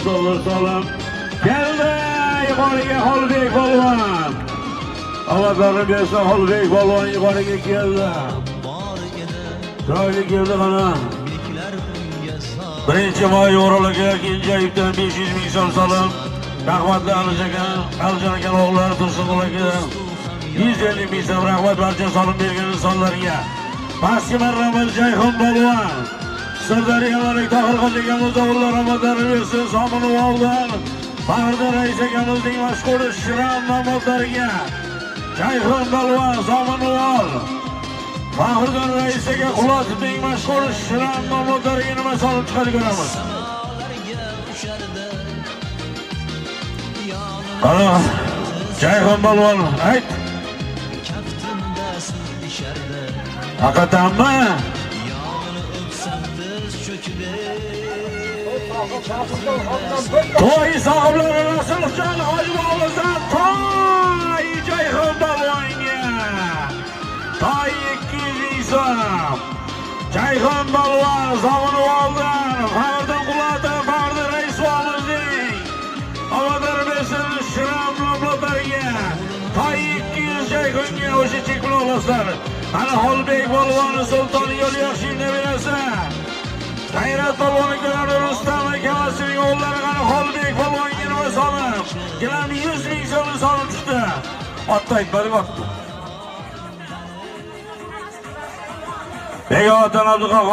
$100 solim. Keldi yuqoriga Xolbek polvon. Omadlarini bersin, Xolbek polvon yuqoriga keldi. Chiroyli keldi qana. 1 may O'rol aka Kenjayevdan 500 ming so'm solim. Rahmatli Alijon aka o'g'illari Tursunqul aka 150 ming so'm, rahmat barcha solim bergan insonlarga. Pastki marramiz Jayhun polvon. Sirdaryolik Tohir Hoji akamiz o'g'illari omadlarini bersin, Somonvoldan Faxriddin rais akamizning mashhur Shiram nomodlariga. Jayhun polvon, Somonvol. Faxriddin rais aka Qulotovning mashhur Shiram nomodlariga nima solib chiqadi, ko'ramiz. Uchardi. Qani, Jayhun polvon, ayt. Kaftimda sut ichardi. Haqiqatanmi? Yonini o'psam, tiz cho'kib. To'y sohiblari Rasulxon Hojibovizdan to'y Jayhun polvonga. Toy 200 ming so'm. Jayhun polvon Zominvoldan Faxriddin Qulatov, Faxriddin Raisovimizning omadlar bersin Shiram nomlariga. Toy 200 Jayhunga, o'sha chek bilan olasizlar. Ana Xolbek polvoni, Sulton Yo'lyoshing nabirasi. G'ayrat polvon ukalari Rustam akamasining o'g'illari, qani Xolbek polvonga nima solim? Gilam 100 ming so'mni solib chiqdi. Otni aytmadik, otni. Begoboddan Abduqahhor.